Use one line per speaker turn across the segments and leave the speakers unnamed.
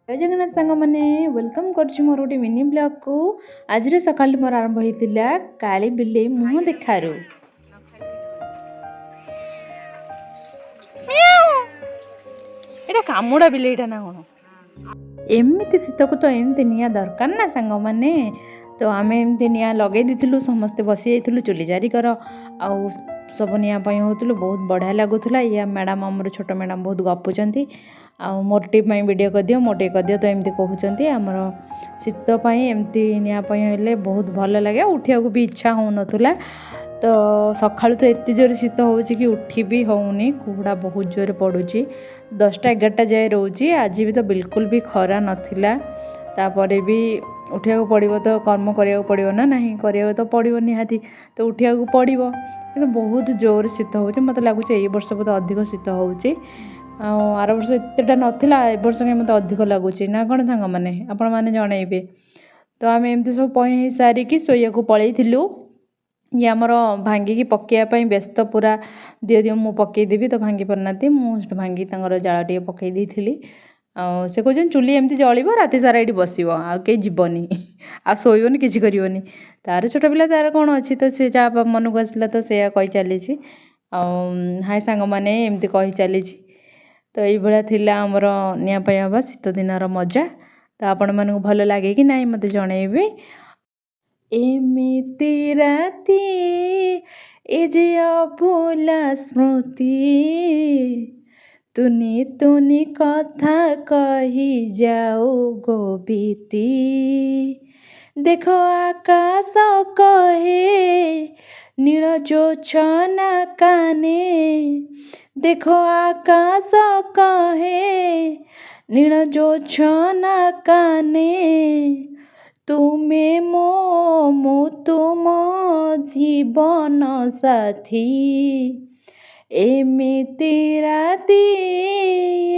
ଜୟ ଜଗନ୍ନାଥ ସାଙ୍ଗମାନେ, welcome କରୁଛି ମୋର ଗୋଟେ ମିନି ବ୍ଲଗ୍କୁ। ଆଜିର ସକାଳଟି ମୋର ଆରମ୍ଭ ହେଇଥିଲା କାଳି ବିଲେଇ ମୁହଁ ଦେଖାରୁ।
ଏଇଟା କାମୁଡ଼ା ବିଲେଇଟା ନା କ'ଣ?
ଏମିତି ଶୀତକୁ ତ ଏମିତି ନିଆଁ ଦରକାର ନା ସାଙ୍ଗମାନେ। ତ ଆମେ ଏମିତି ନିଆଁ ଲଗେଇ ଦେଇଥିଲୁ, ସମସ୍ତେ ବସି ଯାଇଥିଲୁ ଚୁଲି ଚାରିକର ଆଉ ସବୁ ନିଆଁ ପାଇଁ ହେଉଥିଲୁ। ବହୁତ ବଢ଼ିଆ ଲାଗୁଥିଲା। ଇଏ ମ୍ୟାଡ଼ାମ୍, ଆମର ଛୋଟ ମ୍ୟାଡ଼ାମ୍ ବହୁତ ଗପୁଛନ୍ତି ଆଉ ମୋର ଟିକେ ପାଇଁ ଭିଡ଼ିଓ କରିଦିଅ, ମୋର ଟିକେ କରିଦିଅ, ତ ଏମିତି କହୁଛନ୍ତି। ଆମର ଶୀତ ପାଇଁ ଏମିତି ନିଆଁ ପାଇଁ ହେଲେ ବହୁତ ଭଲ ଲାଗେ, ଉଠିବାକୁ ବି ଇଚ୍ଛା ହେଉନଥିଲା। ତ ସକାଳୁ ତ ଏତେ ଜୋରେ ଶୀତ ହେଉଛି କି ଉଠି ବି ହେଉନି। କୁହୁଡ଼ା ବହୁତ ଜୋରେ ପଡ଼ୁଛି, 10ଟା 11ଟା ଯାଏ ରହୁଛି। ଆଜି ବି ତ ବିଲକୁଲ ବି ଖରା ନଥିଲା, ତାପରେ ବି ଉଠିବାକୁ ପଡ଼ିବ ତ, କର୍ମ କରିବାକୁ ପଡ଼ିବ ନା ନାହିଁ? କରିବାକୁ ତ ପଡ଼ିବ ନିହାତି, ତ ଉଠିବାକୁ ପଡ଼ିବ। କିନ୍ତୁ ବହୁତ ଜୋରେ ଶୀତ ହେଉଛି। ମୋତେ ଲାଗୁଛି ଏଇ ବର୍ଷ ବୋଧେ ଅଧିକ ଶୀତ ହେଉଛି, ଆଉ ଆର ବର୍ଷ ଏତେଟା ନଥିଲା, ଏ ବର୍ଷ କାଇଁ ମୋତେ ଅଧିକ ଲାଗୁଛି ନା କ'ଣ ସାଙ୍ଗମାନେ? ଆପଣମାନେ ଜଣେଇବେ। ତ ଆମେ ଏମିତି ସବୁ ପଇଁ ସାରିକି ଶୋଇବାକୁ ପଳେଇଥିଲୁ। ଇଏ ଆମର ଭାଙ୍ଗିକି ପକାଇବା ପାଇଁ ବ୍ୟସ୍ତ ପୁରା, ଦିଅ ଦିଅ ମୁଁ ପକାଇଦେବି, ତ ଭାଙ୍ଗି ପାରୁନାହାନ୍ତି। ମୁଁ ସେଠୁ ଭାଙ୍ଗି ତାଙ୍କର ଜାଳ ଟିକେ ପକାଇ ଦେଇଥିଲି। ଆଉ ସେ କହୁଛନ୍ତି ଚୁଲି ଏମିତି ଜଳିବ ରାତି ସାରା, ଏଇଠି ବସିବ, ଆଉ କେହି ଯିବନି, ଆଉ ଶୋଇବନି, କିଛି କରିବନି। ତାର ଛୋଟ ପିଲା, ତାର କ'ଣ ଅଛି? ତ ସେ ଯାହା ମନକୁ ଆସିଲା ତ ସେଇଆ କହି ଚାଲିଛି। ଆଉ ହାଏ ସାଙ୍ଗମାନେ, ଏମିତି କହି ଚାଲିଛି। ତ ଏଇଭଳିଆ ଥିଲା ଆମର ନିଆଁ ପାଇଁ ହେବା ଶୀତ ଦିନର ମଜା। ତ ଆପଣମାନଙ୍କୁ ଭଲ ଲାଗେ କି ନାହିଁ ମୋତେ ଜଣେଇବେ। ଏମିତି ରାତି ଏ ଯେ ଅଭୁଲା ସ୍ମୃତି, ତୁନି ତୁନି କଥା କହି ଯାଉ ଗୋ ବିତି। ଦେଖ ଆକାଶ କହେ ନୀଳ ଜୋଛନା କାନେ, ଦେଖ ଆକାଶ କହେ ନୀଳ ଜୋଛନା କାନେ, ତୁମେ ମୋ ମୁଁ ତୁମ ଜୀବନ ସାଥୀ। ଏମିତି ରାତି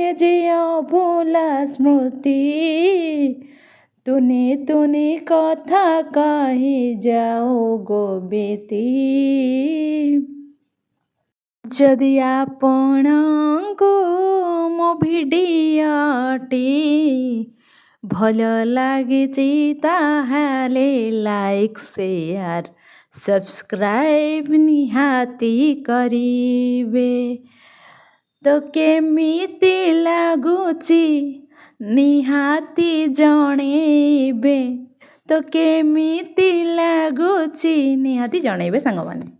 ଏ ଯେ ଅଭୁଲା ସ୍ମୃତି, ତୁନି ତୁନି କଥା କହି ଯାଉ ଗୋ ବିତି। ଯଦି ଆପଣଙ୍କୁ ମୋ ଭିଡ଼ିଓଟି ଭଲ ଲାଗିଛି ତାହେଲେ ଲାଇକ୍, ସେୟାର, ସବସ୍କ୍ରାଇବ୍ ନିହାତି କରିବେ। ତ କେମିତି ଲାଗୁଛି ନିହାତି ଜଣେଇବେ, ତ କେମିତି ଲାଗୁଛି ନିହାତି ଜଣେଇବେ ସାଙ୍ଗମାନେ।